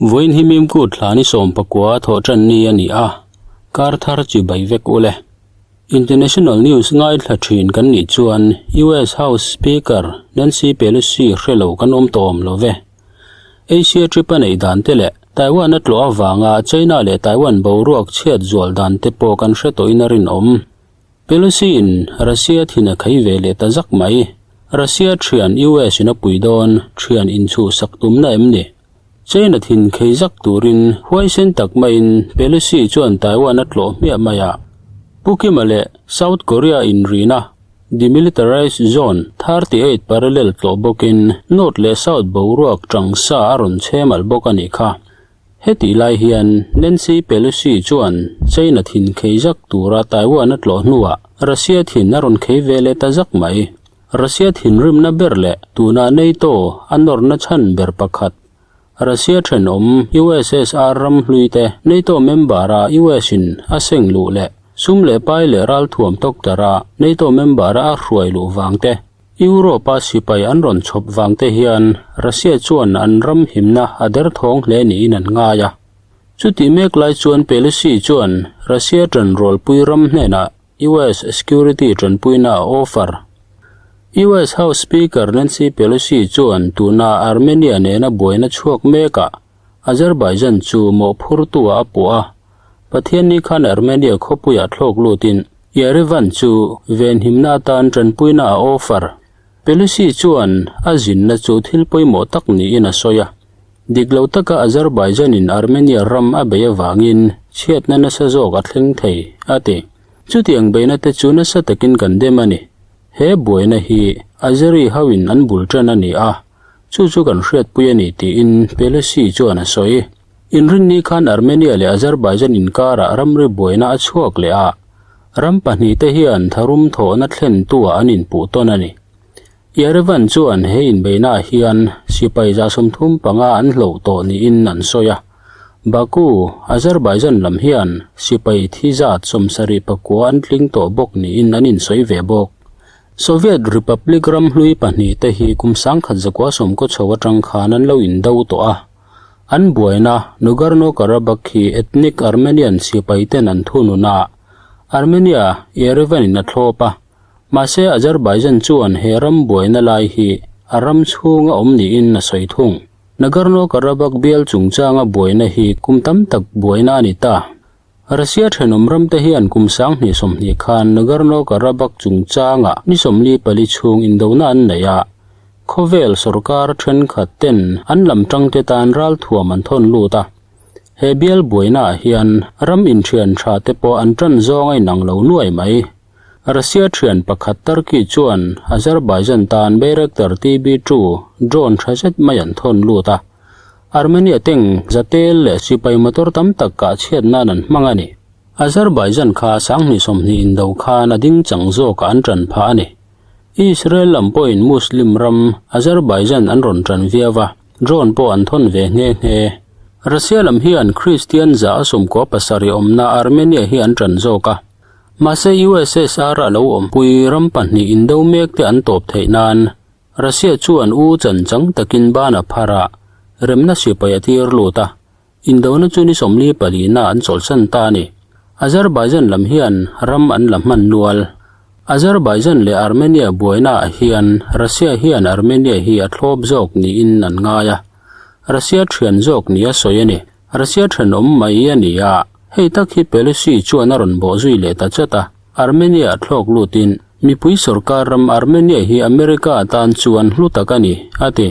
Vawiin hi Mimkut thla ni sawmpakua thawh tan ni a ni a, kar thar chi bai vek ule. International news ngaithla thin kan nih chuan US House Speaker Nancy Pelosi hre lo kan awm tawh awm lo ve. Asia trip a neih dan te leh Taiwan a tlawh avanga China leh Taiwan boruak chhiat zual dan te pawh kan hre tawhin a rinawm. Pelosi in Russia thin a khei ve leh ta zak mai. Russia thian US in a pui dawn thian inchhuhsak tumna em ni? China thin khei zak turin huaisen tak maiin Pelosi chuan Taiwan a tlawh hmiah mai a. Pu Kima leh South Korea inrina Demilitarized Zone 38 parallel tlawh bawkin North leh South boruak tang sa a rawn chhem alh bawk a nih kha. Hetih lai hian Nancy Pelosi chuan China thin khei zak tura Taiwan a tlawh hnuah Russia thin a rawn khei ve leh ta zak mai. Russia thinrimna ber leh tuna NATO a nawrna chhan ber pakhat, Russia thenawm USSR ram hluite NATO member-a US-in a seng luh leh sum leh pai leh ralthuam tawktarh-a NATO member-a a hruai luh vang te, Europe-a sipai an rawn chhawp vang te hian Russia chuan an ram himna a derthawng hle niin an ngai a. Chutih mek lai chuan Pelosi chuan Russia ṭanrawlpui ram hnenah US security tanpuina a offer. US House Speaker Nancy Pelosi chuan tuna Armenia nena buaina chhuak mekah Azerbaijan chu mawhphurtu-ah a puh a. Pathianni khan Armenia khawpuiah thlawk lutin Yerevan chu venhimna atan tanpuina a offer. Pelosi chuan a zinna chu thil pawimawh tak niin a sawi a. Dik lo taka Azerbaijan-in Armenia ram a bei avangin chhiatna nasa zawk a thleng thei, a ti. Chutiang beihna te chu nasa takin kan dem a ni. He buaina hi Azeri hoin an bul ṭan a ni a, chu chu kan hriatpui a ni tiin Pelosi chuan a sawi. Inrinni khan Armenia leh Azerbaijan inkarah ramri buaina a chhuak leh a, ram pahnihte hian tharum thawhna thlentuah an inpuh tawn a ni. Yerevan chuan he inbeihnaah hian sipai 35 an hloh tawh niin an sawi a. Baku, Azerbaijan lam hian sipai thi zat 79 an tling tawh bawk niin an insawi ve bawk. Soviet Republic ram hlui pahnihte hi kum 1990 chho atang khan an lo indo tawh a. An buaina Nagorno-Karabakh hi ethnic Armenian sipaiten an thunun a, Armenia Yerevan-in a thlawp a. Mahse, Azerbaijan chuan he ram buaina lai hi a ram chhunga awm niin a sawi thung. Nagorno-Karabakh bial chungchanga buaina hi kum tam tak buaina a ni ta. Russia thenawm ramte hian kum 2020 khan Nagorno-Karabakh chungchanga ni 44 chhung indona an nei a, khawvel sorkar thenkhat ten an lam tangte tan ralthuam an thawn lut a. He bial buainaah hian ram inthian tha te pawh an tan zawng a inang lo nuai mai. Russia thian pakhat Turkey chuan Azerbaijan tan Bayraktar TB2 drone tha zet mai an thawn lut a, Armenia teng zatel leh sipai motor tam tak kah chhiat nan an hmang a ni. Azerbaijan kha 2020 indo khan a ding chang zawkah an tan phah a ni. Israel lam pawhin Muslim ram Azerbaijan an rawn tan viau a, drone pawh an thawn ve nghe nghe. Russia lam hian Christian 97 awmna Armenia hi an tan zawk a. Mahse USSR a lo awmpui ram pahnih indo mek te an tawp theih nan Russia chuan u chan chang takin ban a phar a, remna sipai a tir lut a, indona chu ni 44 na an chawlhsan ta a ni. Azerbaijan lam hian ram an la hman nual. Azerbaijan leh Armenia buaina ah hian Russia hian Armenia hi a thlawp zawk niin an ngai a, Russia thian zawk nia sawi a ni. Russia thenawm mai a ni a, hei tak hi Pelosi chuan a rawn bawh zui leh ta chat a, Armenia a thlawk lutin, Mipui sorkar ram Armenia hi America atan chuan hlu tak a ni, a ti.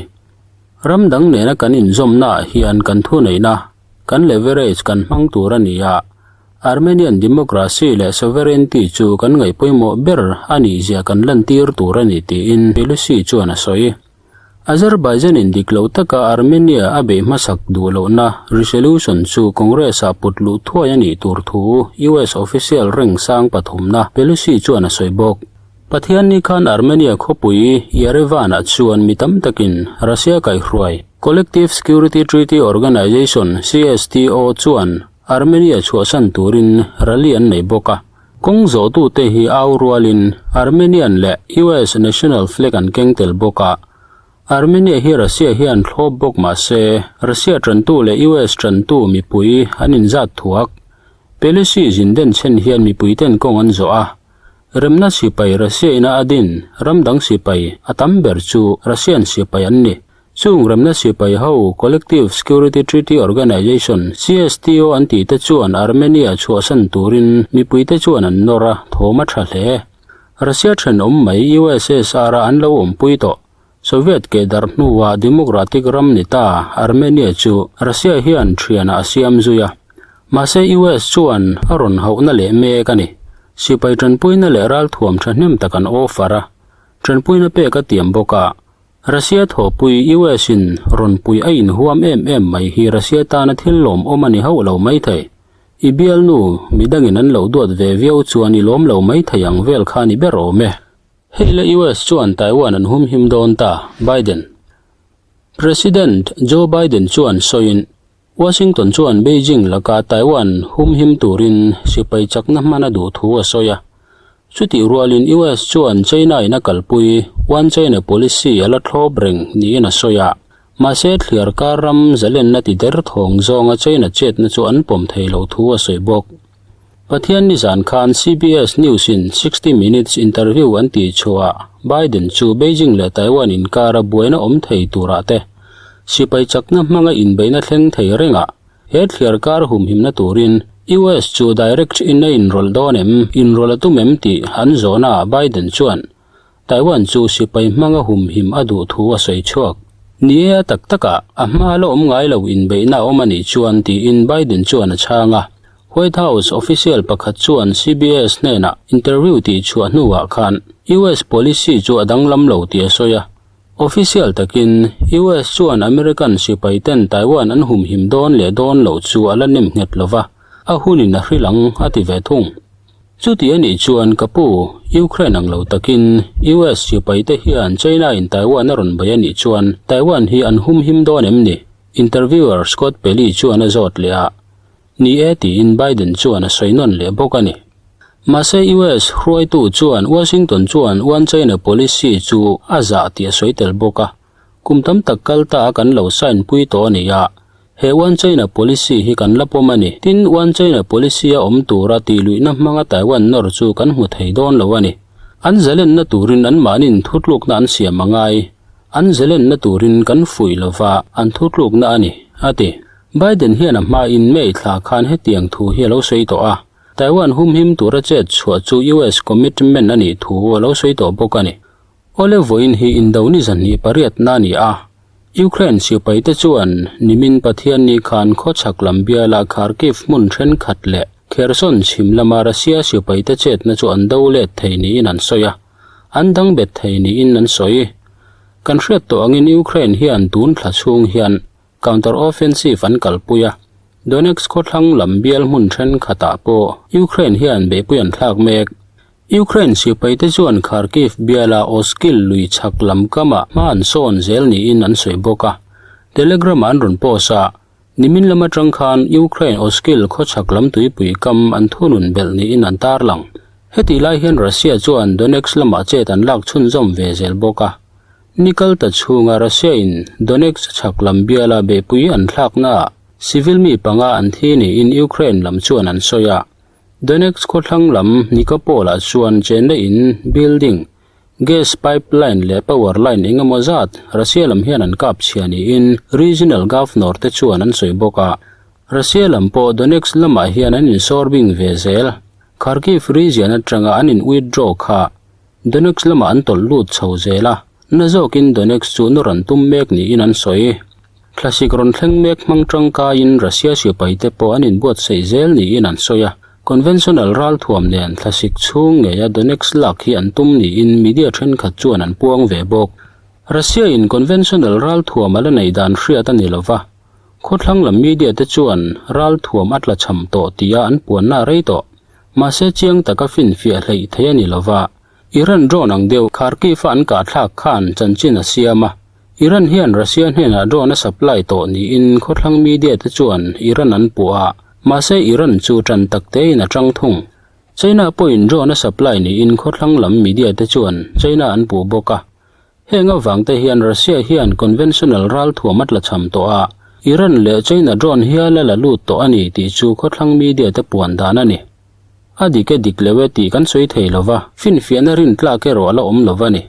Ram dang nena kan inzawmnaah hian kan thuneihna, kan leverage kan hmang tur a ni a, Armenian democracy leh sovereignty chu kan ngaih pawimawh ber a nihzia kan lantir tur a ni, tiin Pelosi chuan a sawi. Azerbaijan-in dik lo taka Armenia a beih hmasak duh lohna resolution chu Congress-ah put luh thuai a nih tur thu US official rank sang pathumna Pelosi chuan a sawi bawk. Pathianni khan Armenia khawpui Yerevan-ah chuan mi tam takin Russia kaihhruai Collective Security Treaty Organization, CSTO, chuan Armenia chhuahsan turin rally an nei bawk a. Kawng zawhtute hi au rualin Armenian leh US national flag an keng tel bawk a. Armenia hi Russia hian thlawp bawk mah se, Russia tantu leh US tantu mipui an inzat thuak. Pelosi zin den chhen hian mipuiten kawng an zawh a. Remna sipai Russia ina a din ram dang sipai a tam ber chu Russian sipai an ni. Chung remna sipai ho Collective Security Treaty Organization, CSTO, an tih te chuan Armenia chhuahsan turin mipuite chuan an nawr a, thawm a tha hle. Russia thenawm mai USSR a an lo awmpui tawh. Soviet keh darh hnuah democratic ram ni ta Armenia chu Russia hian thianah a siam zui a. Mahse US chuan a rawn hauhna leh mek a ni. Sipai tanpuina leh ralthuam thahnem tak an offer a, tanpuina pek a tiam bawk a. Russia thawhpui US in rawn pui a inhuam em em mai hi Russia tana thil lawmawm a ni hauh lo maithei. I bialnu midangin an lo duat ve viau chuan i lawm lo maithei ang vel kha ni ber awm e. Hei le US chuan Taiwan an humhim dawn ta, Biden. President Joe Biden chuan sawiin, Washington chuan Beijing laka Taiwan humhim turin sipai chakna hman a duh thu a sawi a. Chutih rualin US chuan China in a kalpui One China policy a la thlawp reng niin a sawi a. Mahse thliar kar ram zalenna ti der thawng zawnga China chetna chu an pawm thei loh thu a sawi bawk. Pathian nizan khan CBS News in 60 Minutes interview an tih chhuahah Biden chu Beijing leh Taiwan inkara buaina awm thei turah te, sipai chakna hmanga inbeihna thleng thei rengah he thliar kar humhimna turin US chu direct in a inrawlh dawn em, inrawlh a tum em tih an zawhnaah Biden chuan Taiwan chu sipai hmanga humhim a duh thu a sawi chhuak. Ni e a tak takah a hma la awm ngai lo inbeihna a awm a nih chuan tiin Biden chuan a chhang a. White House official pakhat chuan CBS hnenah interview tih chhuah hnuah khan US policy chu a danglam lo tih a sawi a. Official takin US chuan American sipai ten Taiwan an humhim dawn leh dawn loh chu a la nem nghet lova, a hunin a hrilh ang a ti ve thung. Chuti a nih chuan ka pu, Ukraine ang lo takin US sipaite hian China in Taiwan a rawn bei a nih chuan Taiwan hi an humhim dawn em ni? Interviewer Scott Pelley chuan a zawt leh a. Ni e tiin Biden chuan a sawi nawn leh bawk a ni. Mahse US hruaitu chuan Washington chuan One China policy chu a zah tih a sawi tel bawk a. Kum tam tak kal ta a kan lo sign pui tawh a ni a, he One China Policy hi kan la pawm a ni. Tin, One China Policy a awm tura tihluihna hmanga Taiwan nawr chu kan hmu thei dawn lo a ni. An zalenna turin anmahnin thutlukna an siam a ngai. An zalenna turin kan fuih lova an thutlukna a ni, a ti. Biden hian a hmain May thla khan hetiang thu hi a lo sawi tawh a, Taiwan humhim tura chet chhuah chu US commitment a nih thu a lo sawi tawh bawk a ni. Awle vawiin hi indo ni zahnih pariatna a ni a, Ukraine sipaite chuan nimin Pathianni khan khawchhak lam biala Kharkiv hmun thenkhat leh Kherson chhim lama Russia sipaite chetna chu an do let thei niin an sawi a, an dang bet thei niin an sawi. Kan hriat tawh angin Ukraine hian tun thla chhung hian counter-offensive an kalpui a, Donetsk khawthlang lam bial hmun thenkhatah pawh Ukraine hian beihpui an thlak mek. Ukraine sipaite chuan Kharkiv biala Oskil lui chhak lam kamah hma an sawn zel niin an sawi bawk a. Telegram-ah an rawn post a, nimin lam atang khan Ukraine Oskil khawchhak lam tuipui kam an thunun belh niin an tarlang. Hetih lai hian Russia chuan Donetsk lamah chet an lak chhunzawm ve zel bawk a. Ni kal ta chhunga Russia-in Donetsk chhak lam biala beihpui an thlaknaah civil mi panga an thi niin Ukraine lam chuan an sawi a. Donetsk khawthlang lam Nikopol-ah chuan chenna in, building, gas pipeline leh power line eng emaw zat Russia lam hian an kap chhia niin regional governor te chuan an sawi bawk a. Russia lam pawh Donetsk lamah hian an insawr bing ve zel. Kharkiv region atanga an in withdraw kha Donetsk lamah an tawlh lut chho zel a. Na zawkin Donetsk chu nawr an tum mek niin an sawi. Thlasik rawn thleng mek hmang tangkaiin Russia sipaite pawh an inbuatsaih zel niin an sawi a. Conventional ralthuam nen thlasik chhung ngeia Donetsk lak hi an tum niin media thenkhat chuan an puang ve bawk. Russia-in conventional ralthuam a la neih dan hriat a ni lo va, khawthlang lam media te chuan ralthuam a tlachham tawh tia an puanna a rei tawh. Mahse chiang taka finfiah hleih theih a ni lo va. Iran drone ang deuh Kharkiv-a an kahthlak khan chanchin a siam a, Iran hian Russia hnenah drone a supply tawh niin khawthlang media te chuan Iran an puh a, mahse Iran chu tan tak tein a tang thung. China pawhin drone a supply niin khawthlang lam media te chuan China an puh bawk a. Heng avangte hian Russia hian conventional ralthuam a tlachham tawh a, Iran leh China drone hial a la lut tawh a ni tih chu khawthlang media te puan dan a ni. A dik e dik lo e tih kan sawi thei lo va, finfiahna rintlak erawh a la awm lo va ni.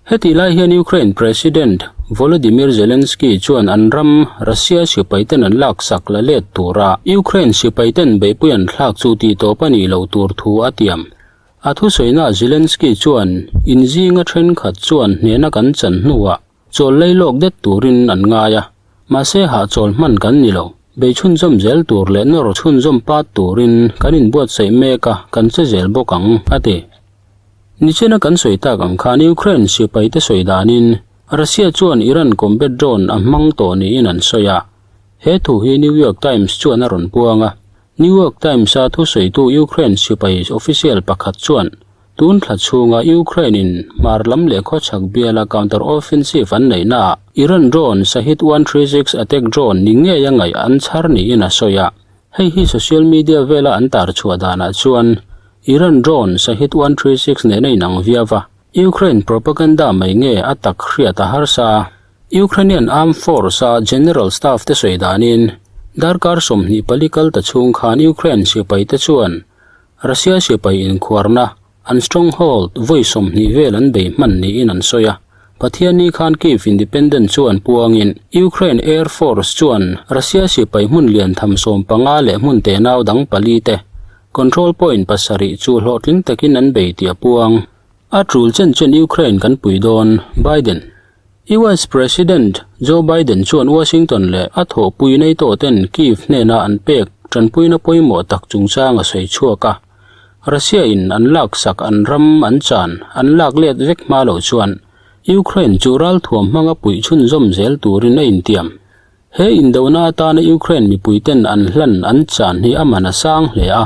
Hetih lai hian Ukraine President Volodymyr Zelensky chuan an ram Russia sipaiten an laksak la let tura Ukraine sipaiten beihpui an thlak chu tihtawp a nih loh tur thu a tiam. A thusawiinaah Zelensky chuan inzinga thenkhat chuan hnehna kan chan hnuah chawl lei lawk det turin an ngai a, mahse hahchawl hman kan ni lo. Bei chhunzawm zel tur leh nawr chhunzawm pat turin kan inbuatsaih mek a, kan che zel bawk ang, a ti. Nichina kan sawi tak ang khan Ukraine sipaite sawi danin Russia chuan Iran combat drone a hmang tawh niin an sawi a. He thu hi New York Times chuan a rawn puang a. New York Times-a thusawitu Ukraine sipai official pakhat chuan tun thla chhunga Ukraine-in hmar lam leh khawchhak biala counter-offensive an neihnaah Iran drone Shahed 136 attack drone ni ngeia ngaih an chhar niin a sawi a. Hei hi social media vela an tar chhuah danah chuan Iran drone Shahed 136 nen a inang viau va, Ukraine propaganda mai nge a tak hriat a harsa a. Ukrainian Armed Force-a General Staff te sawi danin, darkar 24 kal ta chhung khan Ukraine sipaite chuan Russia sipai inkhuarna An stronghold vawi 20 vel an bei hman niin an sawi a. Pathianni khan Kyiv Independent chuan puangin Ukraine Air Force chuan Russia sipai hmun lian tham 15 leh hmun tenau dang pali te control point pasarih chu hlawhtling takin an bei tih a puang. A tul chen chen Ukraine kan pui dawn, Biden. US President Joe Biden chuan Washington leh a thawhpui NATO ten Kyiv hnena an pek tanpuina pawimawh tak chungchang a sawi chhuak a. Russia in an laksak an ram an chan an lak let vek hma loh chuan Ukraine chu ralthuam hmanga puih chhunzawm zel turin a intiam. He indona atana Ukraine mipuiten an hlan an chan hi a man a sang hle a,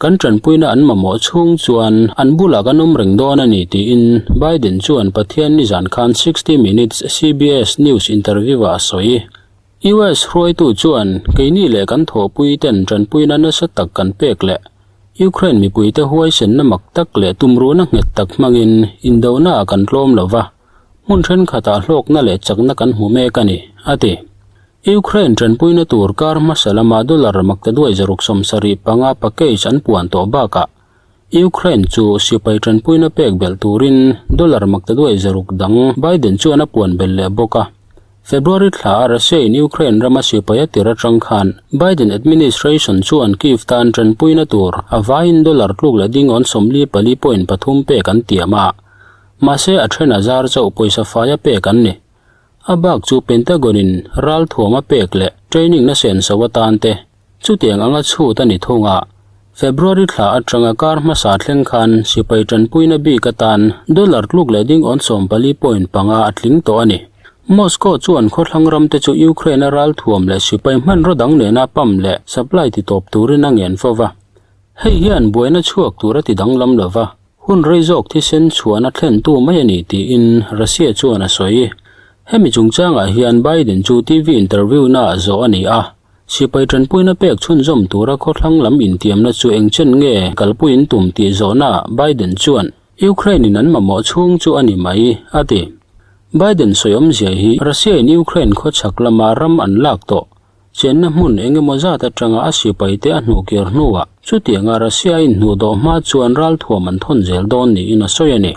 kan tanpuina an mamawh chhung chuan an bulah kan awm reng dawn a ni tiin Biden chuan Pathian nizan khan 60 Minutes CBS News interview-ah a sawi. US hruaitu chuan keini leh kan thawhpuiten tanpuina nasa tak kan pek leh Ukraine mipuite huaisenna mak tak leh tumruhna nghet tak hmangin indonaah kan tlawm lo va, hmun thenkhatah hlawkna leh chakna kan hmu mek a ni, a ti. Ukraine tanpuina tur kar hmasa lama dollar maktaduai 675 package an puan tawh bakah Ukraine chu sipai tanpuina pek belh turin dollar maktaduai 600 dang Biden chuan a puan belh leh bawk a. February thla a Russia in Ukraine rama sipai a tir atang khan Biden administration chuan Kyiv tan tanpuina tur a vaiin dollar tluk leh dingawn 44.3 pek an tiam a. Mahse a then a zar chauh pawisa faia pek an ni. A bak chu Pentagon in ralthuam a pek leh training na senso atan te Chutiang anga chhut a ni thung a, February thla atanga kar hmasa thleng khan sipai tanpuina bik atan dollar tluk leh ding awn 14.5 a tling tawh a ni. Moscow chuan khawthlang ramte chu Ukraine-a ralthuam leh sipai hmanraw dang nena pump leh supply titawp turin a ngen fo va. Hei hian buaina chhuak tur a ti danglam lo va, hun rei zawk thisen chhuahna thlentu mai a ni tiin Russia chuan a sawi. Hemi chungchangah hian Biden chu TV interview-naah zawh a ni a, Sipai tanpuina pek chhunzawm tura khawthlang lam intiamna chu eng chen nge kalpui in tum tih zawhnaah Biden chuan Ukraine-in an mamawh chhung chu a ni mai, a ti. Biden sawi awmzia hi Russia-in Ukraine khawchhak lama ram an lak tawh chenna hmun eng emaw zat atanga a sipaite a hnuhkir hnuah chutianga Russia-in hnuhdawh hma chuan ralthuam an thawn zel dawn niin a sawi a ni.